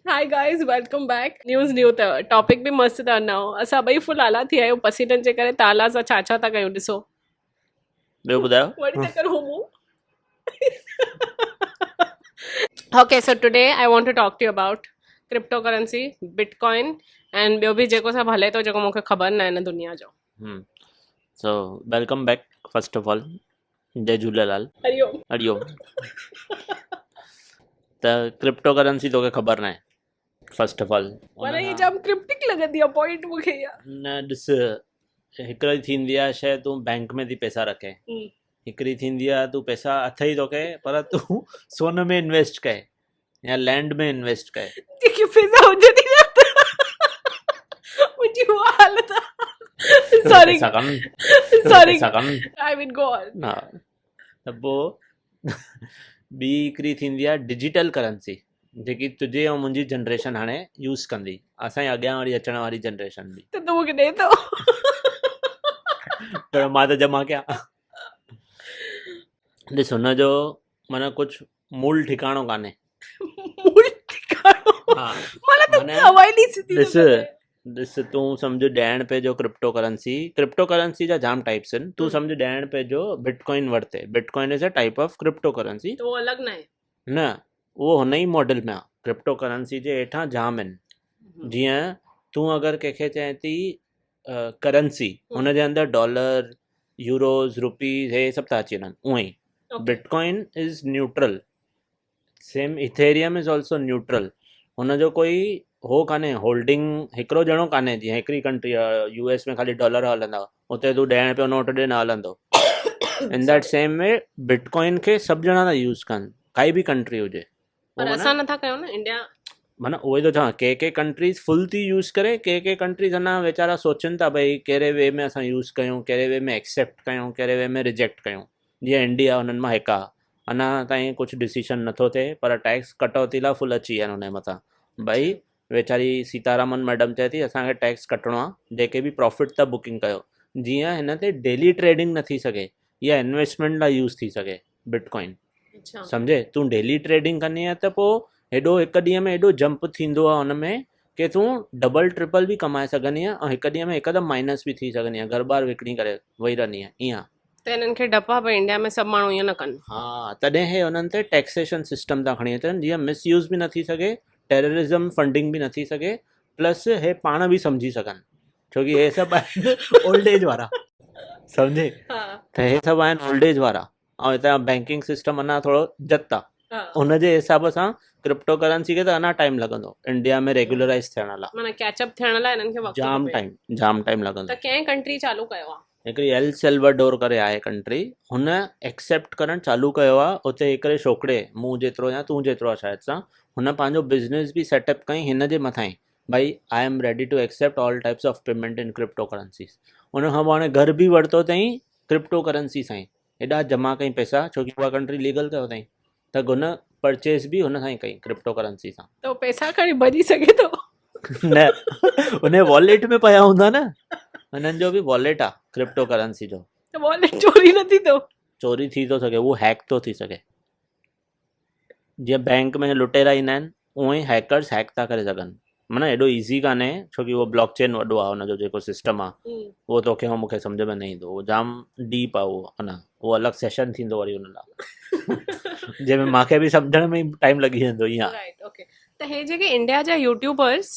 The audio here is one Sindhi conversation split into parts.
Hi guys welcome back news new اٿو ٽاپڪ به مست اٿو نئون اسان ٻئي فل آلا ٿي آهيون پسينن جي ڪري تالا اسان ڇا ڇا ٿا ڪيون ڏسو. ٻيو ٻڌايو. وري ٿا ڪرون مون. Okay so today I want to talk to you about crypto currency bitcoin and ٻيو به جيڪو سڀ هلي ٿو جيڪو مونکي خبر نه آهي هن دنيا جو. سو welcome back first of all جئي جهوليلال. هري اوم. هري اوم. ته ڪرپٽو ڪرنسي توکي خبر ناهي فرسٽ آف آل. پر هي جام ڪرپٽڪ لڳندي آ پوائنٽ مونکي اها. نه ڏس هڪڙي ٿيندي آ شي تون بينڪ ۾ ٿي پئسا رکين هڪڙي ٿيندي آ تون پئسا اٿئي توکي پر تون سون ۾ انويسٽ ڪئي يا لينڊ ۾ انويسٽ ڪئي. جيڪي پئسا هجن ئي نه ته منهنجي اها حالت آ. سوري سوري آئي مين گو آن. ها ته پوء ٻي هڪڙي ٿيندي آ ڊجيٽل ڪرنسي جيڪي تنهنجي ۽ منهنجي جنريشن هاڻي يوز ڪندي اسان جي اڳيان واري اچڻ واري جنريشن به. ته تون مونکي ڏي ٿو. پر مان ته جمع ڪيان. ڏس هن جو معنيٰ ڪجهه مول ٺڪاڻو ڪانهي. مول ٺڪاڻو ها معنيٰ ته معنيٰ هوائي ڏي سڌي ڏس ڏس تون سمجهه ڏهن رپئي جو ڪرپٽو ڪرنسي ڪرپٽو ڪرنسي جا جام ٽائپس آهن تون سمجهه ڏهن رپئي جو بٽ ڪوائن ورتي bitcoin is a type of crypto currency ته اهو الڳ ناهي. نه اهو هن ئي ماڊل ۾ آهي ڪرپٽو ڪرنسي جي هيٺان جام آهن جيئن تون اگر ڪنهن کي چئين ٿي ڪرنسي هن جي اندر ڊالر يوروز روپيز هي سڀ ٿا اچي وڃن اونئن ئي bitcoin is neutral same Ethereum is also neutral هن جو ڪوئي هو ڪانهي هولڊنگ هڪڙو ڄڻو ڪانهي جيئن هڪڙي ڪنٽري آهي يو ايس ۾ خالي ڊالر هلندا اتي تون ڏهين رپيو نوٽ ڏي نه هلندو in that same way bitcoin کي سڀ ڄڻا ٿا يوز ڪن ڪائي به ڪنٽري هجي پر اسان نٿا ڪيون نه انڊيا. معنيٰ اهو ئي ٿو چوان ڪي ڪي ڪنٽريز فل ٿي يوز ڪري ڪي ڪي ڪنٽريز اڃا ويچارا سوچن ٿا ڀئي ڪهڙي وي ۾ اسان يوز ڪيون ڪهڙي وي ۾ ايڪسيپٽ ڪيون ڪهڙي وي ۾ ريجيڪٽ ڪيون جيئن انڊيا انهن مان هڪ آهي اڃا تائين ڪجهه ڊسيشن نٿو ٿئي پر ٽيڪس ڪٽوتي لاء فل اچي ويا آهن ان جي مٿان ڀئي ويچاري سيتارامن ميڊم چئي ٿي اسان کي ٽيڪس ڪٽڻو آهي جيڪي به پرافٽ ٿا بڪنگ ڪيو جيئن هن تي ڊيلي ٽريڊنگ نه ٿي سگهي يا انويسٽمينٽ لاء يوز ٿي سگهي بٽ ڪوائن سمجهي تون ڊيلي ٽريڊنگ ڪندي آهي ته پوء هيڏو هڪ ڏينهن ۾ هيڏو جمپ ٿيندو آهي ان ۾ ڪي تون ڊبل ٽرپل به ڪمائي سگهندي آهي ۽ هڪ ڏينهن ۾ هڪدم مائنس به ٿي سگهندي آهي گهر ٻار وڪڻي ڪري ويهي رهندي آهي ائين آهي. ته هنن کي ڊپ آهي ڀئي انڊيا ۾ سڀ ماڻهو ائين نه ڪن. ها تڏهن هي انهن تي ٽيڪسيشن سسٽم ٿا کڻي اچن جيئن مس يوز به نه ٿي سگهي ٽيررزم فنڊنگ به نه ٿي سگهي پلس هي پاڻ به سمجهي سگهن ڇو ڪي هي سڀ آهن اولڊ ايج وارا سمجهي ته هي سڀ آهن اولڊ ايج وارا ۽ هتان جو بينڪنگ سسٽم اڃا ٿورو جت آ ان جي حساب سان ڪرپٽو ڪرنسي کي ته اڃا ٽائيم لڳندو انڊيا ۾ ريگولرائز ٿيڻ لاء معنيٰ ڪيچ اپ ٿيڻ لاء هنن کي وقت جام ٽائيم جام ٽائيم لڳندو. ته ڪنهن ڪنٽري چالو ڪيو آ؟ هڪڙي ايل سيلواڊور ڪري آهي ڪنٽري هن ايڪسيپٽ ڪرڻ چالو ڪيو آ اتي هڪڙي ڇوڪري مون جيترو يا تون جيترو آ شايد سان هن پنهنجو بزنس به سيٽ اپ ڪئي هن جي مٿان ئي ڀائي I am ready to accept all types of payment in crypto currencies ان کان پوء هاڻي گهر به ورتو اٿئي ڪرپٽو ڪرنسي سان ئي هيڏا جمع ڪئي پئسا ڇو ڪي اها ڪنٽري ليگل ڪيو اٿئي ته هن پرچيز به هن سان ئي ڪئي ڪرپٽو ڪرنسي سان. ته هو پئسا کڻي ڀڄي سگهي ٿو؟ نه ان جي واليٽ ۾ پيا هوندا نه هنن جو به واليٽ آ ڪرپٽو ڪرنسي جو. ته واليٽ چوري نه ٿيندو؟ چوري ٿي ٿو سگهي اهو هيڪ ٿو ٿي سگهي جيئن بينڪ ۾ لٽيرا ايندا آهن اونئن ئي هيڪرز هيڪ ٿا ڪري سگهن معنيٰ ايڏو ايزي ڪانهي ڇو ڪي اهو بلاڪ چين وڏو آهي ان جو جيڪو سسٽم آهي اهو توکي ۽ مونکي سمجهه ۾ نه ايندو اهو جام ڊيپ آهي اهو اڃا اهو الڳ سيشن ٿيندو وري ان لاء جنهن ۾ مانکي به سمجهڻ ۾ ٽائيم لڳي ويندو ائين آهي. رائٽ اوڪي ته هي جيڪي انڊيا جا يوٽيوبرز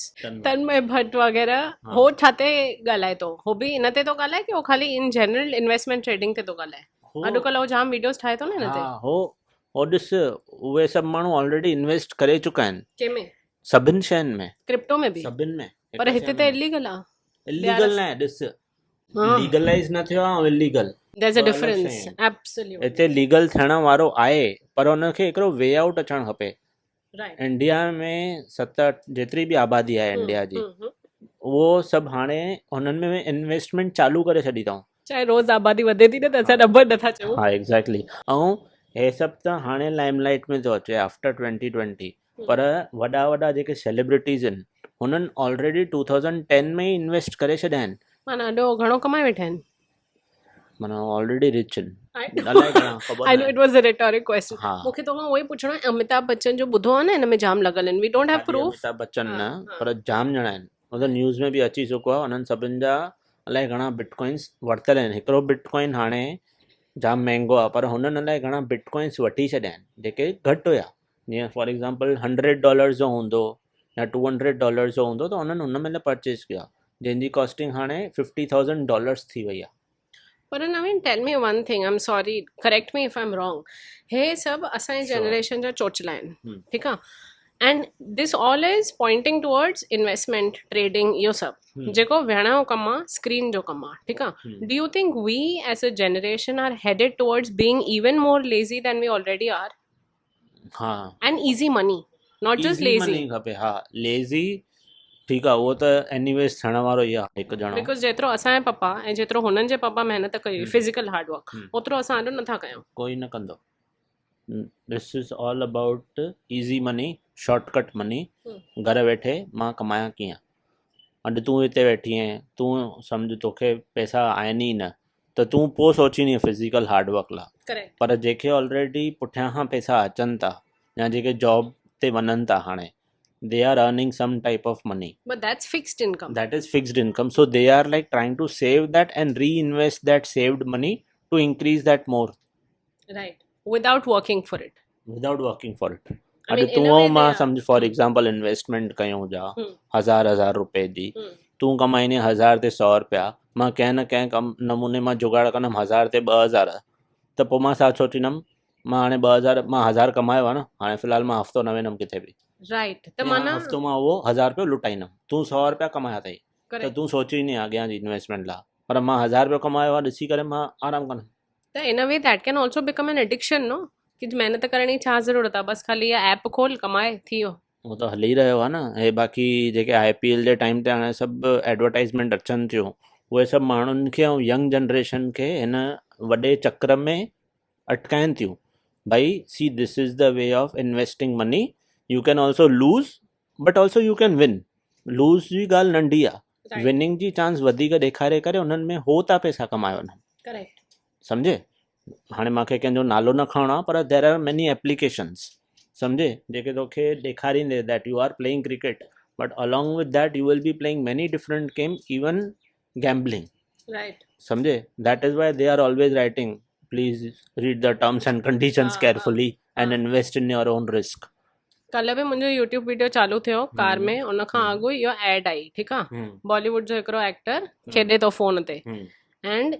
تنمي ڀٽ وغيره هو ڇا تي ڳالهائي ٿو هو به ان تي ٿو ڳالهائي ڪي هو خالي ان جنرل انويسٽمينٽ ٽريڊنگ تي ٿو ڳالهائي اڄڪلهه هو جام ويڊيوز ٺاهي ٿو نه هن تي. ها هو هو ڏس اهي سڀ ماڻهو آلريڊي انويسٽ ڪري چڪا آهن. ڪنهن ۾؟ سڀن شين ۾. ڪرپٽو ۾ به؟ سڀن ۾. پر هتي ته اليگل آ. اليگل ناهي ڏس ليگلائز نه ٿيو آ ۽ illegal. There is a difference absolutely. هتي ليگل ٿيڻ وارو آهي پر ان کي هڪڙو وي آئوٽ اچڻ کپي. انڊيا ۾ ست اٺ جيتري به آبادي آهي انڊيا جي اهو سڀ هاڻي هنن ۾ انويسٽمينٽ چالو ڪري ڇڏي اٿئون. چاهي روز آبادي وڌي ٿي نه ته اسان نمبر نٿا چئون. ها ايگزيڪٽلي ۽ هي سڀ ته هاڻي لائم لائيٽ ۾ ٿو اچي آفٽر 2020 پر وڏا وڏا جيڪي سيلبرٽيز آهن هنن آلريڊي 2010 ۾ ئي انويسٽ ڪري ڇڏيا آهن. معنيٰ اڏو گهڻو ڪمائي ويٺا آهن. معنيٰ آلريڊي رچ آهن. الائي گهڻا خبر I know it was a rhetoric question. ها. مون کي توکان اهو ئي پڇڻو آهي اميتاڀ بچن جو ٻڌو آهي نه هن ۾ جام لڳل آهن V don't have proof. Amitabh بچن نه پر جام ڄڻا آهن مطلب نيوز ۾ به اچي چڪو آهي انهن سڀن جا الائي گهڻا بٽ ڪوائنس ورتل آهن هڪڙو بٽ ڪوائن هاڻي جام مهنگو آهي پر هنن الائي گهڻا بٽ ڪوائنس وٺي ڇڏيا آهن جيڪي گهٽ هيا جيئن فار ايگزامپل هنڊريڊ ڊالرز جو هوندو يا ٽو هنڊريڊ ڊالرز جو هوندو ته انهن ان مهل پرچيز ڪيو آهي جنهن جي ڪاسٽنگ هاڻي ففٽي ٿائوزنڊ ڊالرز ٿي وئي آهي. پر Naveen tell me one thing I'm sorry correct me if I'm wrong هي سڀ اسان جي جنريشن جا چوچلا آهن ٺيڪ آ and this all is pointing towards investment trading اهو سڀ جيڪو ويهڻ جو ڪم آ اسڪرين جو ڪم آ ٺيڪ آ do you think we as a generation are headed towards being even more lazy than we already are ها and easy money not just easy lazy money کپي ها ليزي ٺيڪ آ اهو ته ايني ويز ٿيڻ وارو ئي آ هڪ ڄڻو because جيترو اسان جي پپا ۽ جيترو هنن جي پپا محنت ڪئي هئي فزيڪل هارڊ ورڪ اوترو اسان اڄ نٿا ڪيون. ڪوئي نه ڪندو this is all about easy money short cut money گهر ويٺي مان ڪمايان ڪيئن اڄ تون هتي ويٺي آهين تون سمجهه توکي پئسا آهن ئي نه ته تون پوء سوچيندين فزيڪل هارڊ ورڪ لاء پر جيڪي آلريڊي پٺيان کان پئسا اچن ٿا يا جيڪي جاب تي وڃن ٿا هاڻي they are earning some type of money but that's fixed income that is fixed income so they are like trying to save that and reinvest that saved money to increase that more right without working for it without working for it اڄ تون ۽ مان سمجھ فار ايگزامپل انويسٽمينٽ ڪيون جا هزار هزار روپي جي تون ڪمائيندين هزار تي سؤ روپيا مان ڪنهن نه ڪنهن ڪم نموني مان جگاڙ ڪندم هزار تي 2000 ته پوء مان ڇا سوچيندم مان هاڻي 2000 مان هزار ڪمايو آهي نه هاڻي في الحال مان هفتو نه ويندم ڪٿي به رائٽ ته معنيٰ هفتو مان اهو هزار روپيو لٽائيندم تون سؤ روپيا ڪمايا اٿئي ته تون سوچيندين اڳيان جي انويسٽمينٽ لاء پر مان هزار روپيو ڪمايو آهي ڏسي ڪري مان آرام ڪندم ته in a way that can also become an addiction no ڪي محنت ڪرڻ جي ڇا ضرورت آ بس خالي اها ايپ کول ڪمائي ٿي ويو. اهو ته هلي رهيو آهي نه هي باقي جيڪي آء پي ايل جي ٽائيم تي هاڻي سڀ ايڊورٽائزمينٽ اچن ٿيون اهي سڀ ماڻهن کي ۽ ينگ جنريشن کي هن وڏي چڪر ۾ اٽڪائن ٿيون ڀائي see this is the way of investing money you can also lose but also you can win lose جي ڳالهه ننڍي آ وننگ جي چانس وڌيڪ ڏيکاري ڪري انهن ۾ هو ٿا پئسا ڪمائي وڃن سمجهي هاڻي مانکي ڪنهن جو نالو نه کڻڻو آ پر دير آر ميني ايپليڪيشنس سمجهي جيڪي توکي ڏيکاريندي that you are playing cricket but along with that you will be playing many different game even gambling سمجهي that is why they are always writing please read the terms and conditions carefully and invest in your own risk. ڪلهه به منهنجو يوٽيوب وڊيو چالو ٿيو ڪار ۾ ان کان اڳ اهو ايڊ آئي ٺيڪ آ بالي ووڊ جو هڪڙو ايڪٽر کيڏي ٿو فون تي اينڊ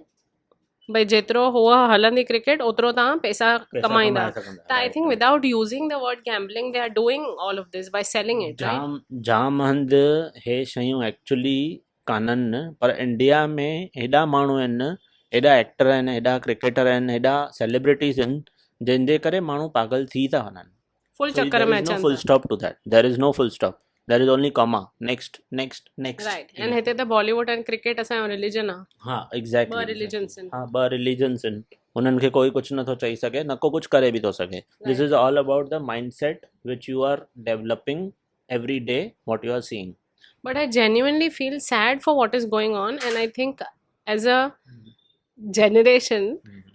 ڀئي جيترو هو هلندي ڪرڪيٽ اوترو تان پئسا ڪمائيندا ته I think without using the word gambling they are doing all of this by selling it جام جام هنڌ هي شيون ايڪچولي ڪانهن پر انڊيا ۾ هيڏا ماڻهو آهن هيڏا ايڪٽر آهن هيڏا ڪرڪيٽر آهن هيڏا سيليبرٽيز آهن جنهن جي ڪري ماڻهو پاڳل ٿي ٿا وڃن فل چڪر ۾ اچن full stop to that there is no full stop there is only comma next next next right and هتي ته بالي ووڊ اينڊ ڪرڪيٽ اسان جو رليجن آ ها ايگزيڪٽلي ٻه رليجنس آهن ها ٻه رليجنس آهن انهن کي ڪوئي ڪجهه نٿو چئي سگهي نه ڪو ڪجهه ڪري به ٿو سگهي this is all about the mind set which you are developing every day what you are seeing. But I genuinely feel sad for what is going on and I think as a generation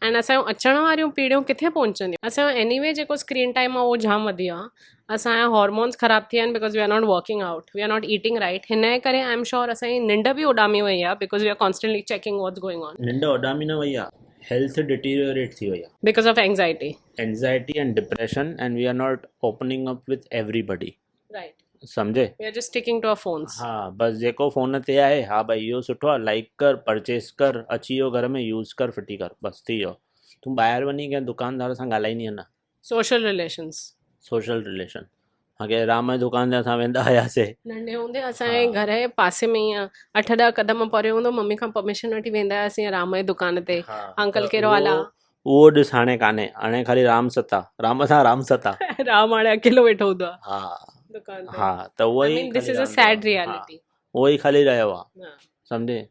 and اسان جون اچڻ واريون پيڙهيون ڪٿي پهچنديون اسان جو ايني وي جيڪو اسڪرين ٽائيم آهي اهو جام وڌي ويو آهي اسان جا هارمونس خراب ٿي ويا آهن because we are not working out we are not eating right هن جي ڪري I am sure اسان جي ننڊ به اڏامي وئي آهي because we are constantly checking what's going on. ننڊ اڏامي نه وئي آهي هيلٿ ڊيٽيريوريٽ ٿي وئي آهي. Because of anxiety. Anxiety and depression and we are not opening up with everybody. Right. سمجهي. We are just sticking to our phones. ها بس جيڪو فون تي آهي ها ڀائي اهو سٺو آهي لائيڪ ڪر پرچيز ڪر اچي ويو گهر ۾ يوز ڪر ڦٽي ڪر بس ٿي ويو تون ٻاهر وڃي ڪنهن دڪاندار سان ڳالهائيندين نه. Social relations. Social relation اڳي رام جي دڪان تي اسان ويندا هياسي. ننڍي هوندي اسان جي گهر جي پاسي ۾ ئي اٺ ڏهه قدم پري هوندو ممي کان پرميشن وٺي ويندا هياسين رام جي دڪان تي انڪل ڪهڙو حال آ. اهو ڏس هاڻي ڪانهي هاڻي خالي رام ستا رام سان رام ستا. رام هاڻي اڪيلو ويٺو هوندو آ ها دڪان تي. ها ته اهو I ئي مين دس خالي از ا رام سيڊ آ. ها ريئلٽي. اهو ئي خالي رهيو آ سمجهي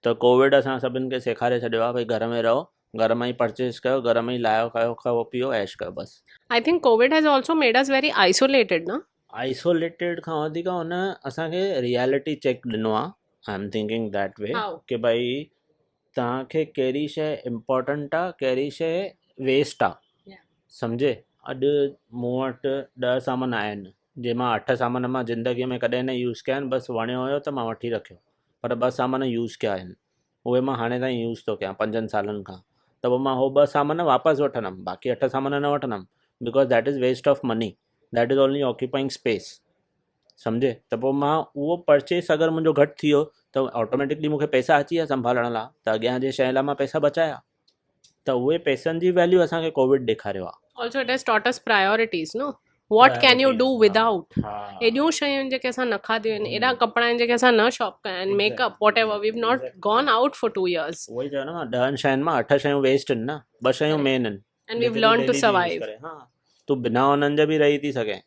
ته ڪووڊ اسان سڀن کي سيکاري ڇڏيو آ ڀئي گهر ۾ رهو گهر مان ئي پرچيز ڪيو گهر مان ئي لاهيو کايو کائو پيئو عيش ڪيو بس. I think Covid has also made us very isolated نه. آئسوليٽيڊ کان وڌيڪ هن اسان کي ريئلٽي چيڪ ڏنو آ I am thinking that way How? ڪي ڀئي توهان کي ڪهڙي شيء امپارٽنٽ آ ڪهڙي شيء ويسٽ آ سمجهي اڄ مون وٽ ڏهه سامان آهن جنهن مان اٺ سامان مان زندگي ۾ ڪڏهن نه يوز ڪيا آهن بس وڻيو هيو ته مان وٺي رکيو پر ٻه سامان يوز ڪيا آهن اهي مان هاڻي تائين يوز ٿو ڪيان پنجن سالن کان ته پوء مان هو ٻه سامان واپس وٺندم باقي اٺ سامان نه وٺندم because that is waste of money that is only occupying space سمجهي ته پوء مان اهو پرچيس اگر منهنجو گهٽ ٿي ويو ته آٽوميٽڪلي مون کي پئسا اچي ويا سنڀالڻ لاء ته اڳيان جي شيء لاء مان پئسا بچايا ته اهي پئسن جي ويليو اسان کي ڪووڊ ڏيکاريو آهي. Also it has taught us priorities no what can you do without ايڏيون شيون آهن جيڪي اسان نه کاڌيون آهن ايڏا ڪپڙا آهن جيڪي اسان نه شاپ ڪيا آهن make up whatever we have not gone out for 2 years. اهو ئي چيو نه مان ڏهن شين مان اٺ شيون ويسٽ آهن نه ٻه شيون مين آهن. And we have learn to survive. ها تون بنا انهن جي به رهي ٿي سگهين.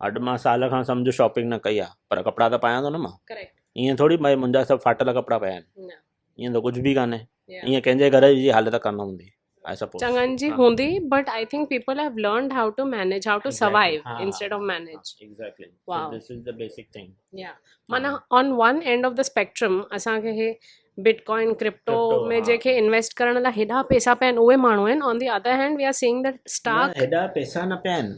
اڄ مان سال کان سمجهه شاپنگ نه ڪئي آهي پر ڪپڙا ته پايان ٿو نه مان. ائين ٿوري ڀائي منهنجا سڀ ڦاٽل ڪپڙا پيا آهن. ائين ته ڪجهه به ڪانهي. ائين ڪنهن جي گهر جي حالت ڪانه هوندي I suppose. چڱن جي هوندي but I think people have learned how to manage how to survive instead of manage. Exactly so this is the basic thing. يا معنيٰ on one end of the spectrum اسان کي هي بٽ ڪوائن ڪرپٽو ۾ جيڪي انويسٽ ڪرڻ لاء هيڏا پيسا پيا آهن اهي ماڻهو آهن on the other hand we are seeing that stock هيڏا پيسا نه پيا آهن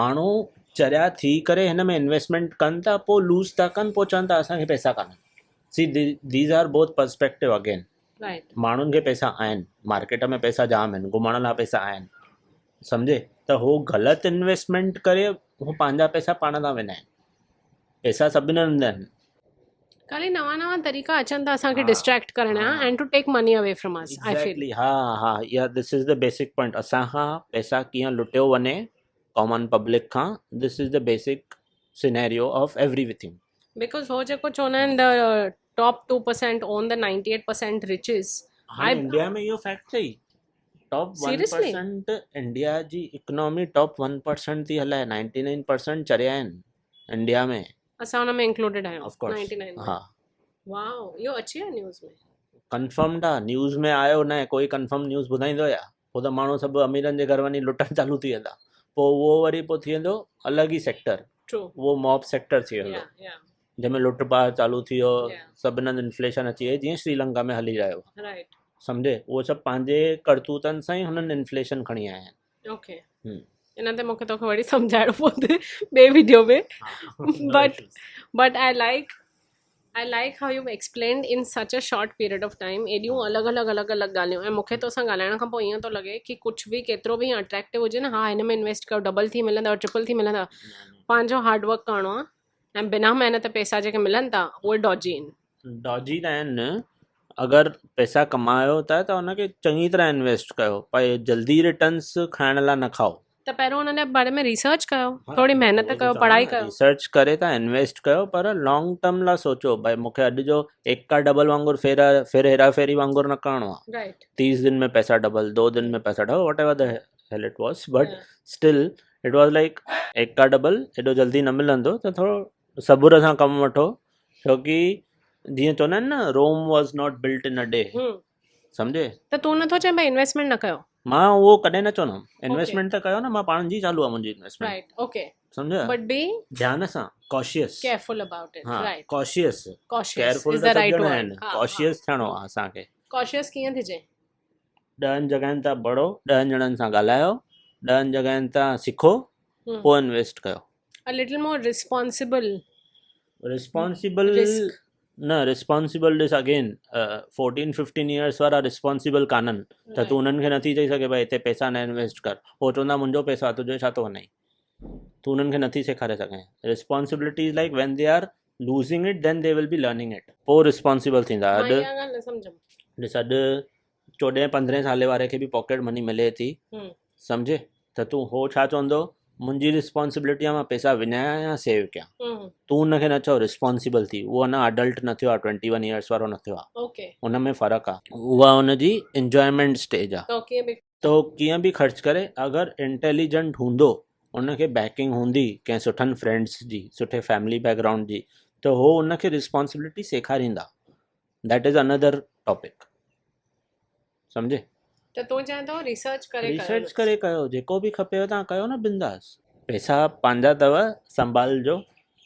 ماڻهو چريا ٿي ڪري هن ۾ انويسٽمينٽ ڪن ٿا پوء لوز ٿا ڪن پوء چون ٿا اسان کي پيسا ڪانهن see these are both perspective again ماڻهن کي پيسا آهن مارڪيٽ ۾ پيسا جام آهن گهمڻ لاء پيسا آهن سمجهي ته هو غلط انويسٽمينٽ ڪري هو پنهنجا پيسا پاڻ ٿا وڃائن پيسا سڀني هنڌ آهن. خالي نوان نوان طريقا اچن ٿا اسان کي ڊسٽريڪٽ ڪرڻ جا and to take money away from us I feel. Exactly ها ها يا this is the basic point اسان کان پيسا ڪيئن لٽيو وڃي ڪامن پبلڪ کان this is the basic scenario of everything. Because هو جيڪو چوندا آهن the top 2% own the 98% riches. هاڻي انڊيا ۾ اهو فيڪٽ اٿئي ٽاپ 1% انڊيا جي اڪنامي ٽاپ 1% ٿي هلائي 99% چريا آهن انڊيا ۾. اسان ان ۾ انڪلوڊيڊ آهيون آف ڪورس 99 ها. واو اهو اچي ويو نيوز ۾. ڪنفرمڊ آ نيوز ۾ آيو نه ڪوئي ڪنفرم نيوز ٻڌائيندو يا پوء ته ماڻهو سڀ اميرن جي گهر وڃي لٽڻ چالو ٿي ويندا پوء اهو وري پوء ٿي ويندو الڳ ئي سيڪٽر اهو موب سيڪٽر ٿي ويندو جنهن ۾ لٽ پاٽ چالو ٿي ويو سڀني هنڌ انفليشن اچي وئي جيئن سري لنڪا ۾ هلي رهيو آهي سمجهي اهو سڀ پنهنجي ڪرتوتن سان ئي هنن انفليشن کڻي آيا آهن. اوڪي ان تي مونکي توکي وري سمجهائڻو پوندو ٻئي video ۾ but but I like I like how you explained in such a short period of time ايڏيون الڳ الڳ الڳ الڳ ڳالهيون ۽ مونکي توسان ڳالهائڻ کان پوء ائين ٿو لڳي ڪي ڪجهه به ڪيترو به اٽريڪٽو هجي نه ها هن ۾ انويسٽ ڪيو ڊبل ٿي ملندو ٽرپل ٿي ملندو پنهنجو هارڊ ورڪ ڪرڻو آهي ۽ بنا محنت پئسا جيڪي ملن ٿا اهي ڊاجي آهن. ڊاجي ته آهن اگر پئسا ڪمايو ٿا ته ان کي چڱي طرح انويسٽ ڪيو پر جلدي ريٽرنس کائڻ لاء نه کائو. ته پهريون ان جي باري ۾ ريسرچ ڪيو ٿوري محنت ڪيو پڙهائي ڪيو. ريسرچ ڪري تان انويسٽ ڪيو پر لانگ ٽرم لا سوچو ڀائي مونکي اڄ جو ايڪ کا ڊبل وانگر ڦير ڦر هيرا ڦيري وانگر نه ڪرڻو آ رائٽ تيس دن ۾ پئسا ڊبل دو دن ۾ پئسا double whatever the hell it was but still it was like ايڪ کا ڊبل ايڏو جلدي نه ملندو ته ٿورو صبر سان ڪم وٺو ڇو ڪي جيئن چوندا آهن نه Rome was not built in a day سمجهي. ته تون نٿو چئين ڀائي انويسٽمينٽ نه ڪيو. مان اهو ڪڏهن نه چوندم انويسٽمينٽ ته ڪيو نه مان پاڻ جي چالو آ منهنجي انويسٽمينٽ. رائٽ اوڪي سمجهيو بٽ بي ڌيان سان ڪاشيس ڪيئرفل ابائوٽ it ها رائٽ ڪاشيس ڪاشيس ڪيئرفل از ته the سڀ رائٽ ڄڻا ورڊ آهن ڪاشيس ٿيڻو آ اسان کي. ڪاشيس ڪيئن ٿجي؟ ڏهن جڳهين تان پڙهو ڏهن ڄڻن سان ڳالهايو ڏهن جڳهين تان سکو پوء انويسٽ ڪيو. A little more responsible. Responsible نه ريسپانسبل ڏس اگين فورٽين ففٽين ايئرس وارا ريسپانسبل ڪانهن ته تون انهن کي نٿي چئي سگهي ڀائي هتي پئسا نه انويسٽ ڪر هو چوندا منهنجو پئسو آهي تنهنجو ڇا ٿو وڃئي تون انهن کي نٿي سيکاري سگهين responsibility is like when they are losing it then they will be learning it پوء ريسپانسبل ٿيندا اڄ ڏس اڄ چوڏهين پندرهين سالي واري کي به پاڪيٽ مني ملي ٿي سمجهي ته تون هو ڇا چوندو منهنجي ريسپانسبلٽي آهي مان پئسا وڃايان يا سيو ڪيان تون ان کي نه چئو ريسپانسبل ٿي اهو اڃا اڊلٽ نه ٿيو آهي ٽوئنٽي ون ايئرس وارو نه ٿيو آهي ان ۾ فرق آهي اها ان جي انجوائمينٽ اسٽيج آهي ته هو ڪيئن به خرچ ڪري اگر انٽيليجنٽ هوندو ان کي بيڪنگ هوندي ڪنهن سٺن فرينڊس جي سٺي فيملي بيڪ گرائونڊ جي ته هو ان کي ريسپانسبلٽي سيکاريندا that is another topic سمجهي. ته تون چئين ٿو ريسرچ ڪري ڪيو. ريسرچ ڪري ڪيو جيڪو به کپيو تان ڪيو نه بنداس. پئسا پنهنجا اٿو سنڀالجو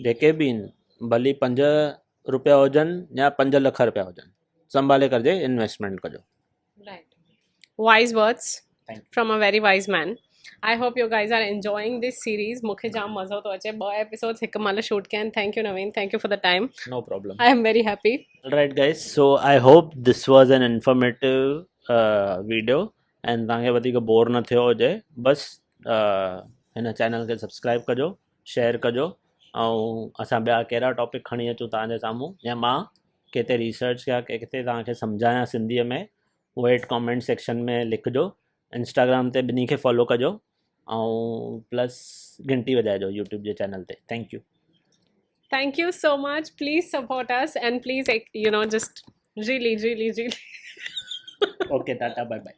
جيڪي به آهن ڀلي 5 روپيا هجن يا 5 لک روپيا هجن. سنڀالي ڪرجي انويسٽمينٽ ڪجو. Right. Wise words Thank you. from a very wise man. I hope you guys are enjoying this series. مون کي جام مزو ٿو اچي. ٻه ايپيسوڊز هڪ مهل شوٽ ڪيا آهن. Thank you Naveen. Thank you for the time. No problem. I am very happy. Alright guys, so I hope this was an informative video ۽ توهان کي وڌيڪ بور نه ٿيو هجي. بس هن چينل کي سبسڪرائب ڪجو، شيئر ڪجو ۽ اسان ٻيا ڪهڙا ٽاپڪ کڻي اچون توهان جي سامهون يا مان ڪٿي ريسرچ ڪيان ڪٿي توهان کي سمجهايان سنڌيء ۾ اهو هيٺ ڪامينٽ سيڪشن ۾ لکجو. انسٽاگرام تي ٻنهي کي فالو ڪجو ۽ پلس گهنٽي وڄائجو يوٽيوب جي چينل تي. Thank you. Thank you so much. Please support us and please, you know, just really, really, really. Okay, tata, bye bye.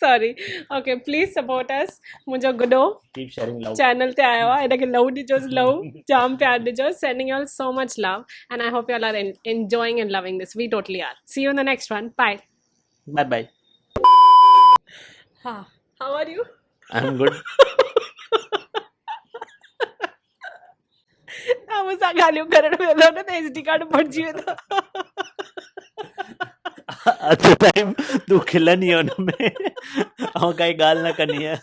Sorry. Okay, please support us. منهنجو گڏو Keep sharing love. Channel تي آيو آهي، هن کي لو ڏجوس، لو جام پيار ڏجوس. Sending you all so much love and I hope you all are enjoying and loving this. We totally are. See you in the next one. Bye. Bye bye. ها, how are you? I am good. توهان مون سان ڳالهيون ڪرڻ ويهندؤ نه ته ايس ڊي ڪارڊ ڀرجي ويندو. اڌ ٽائيم تون کلندي هن ۾ ۽ ڪائي ڳالهه نه ڪندي آهي.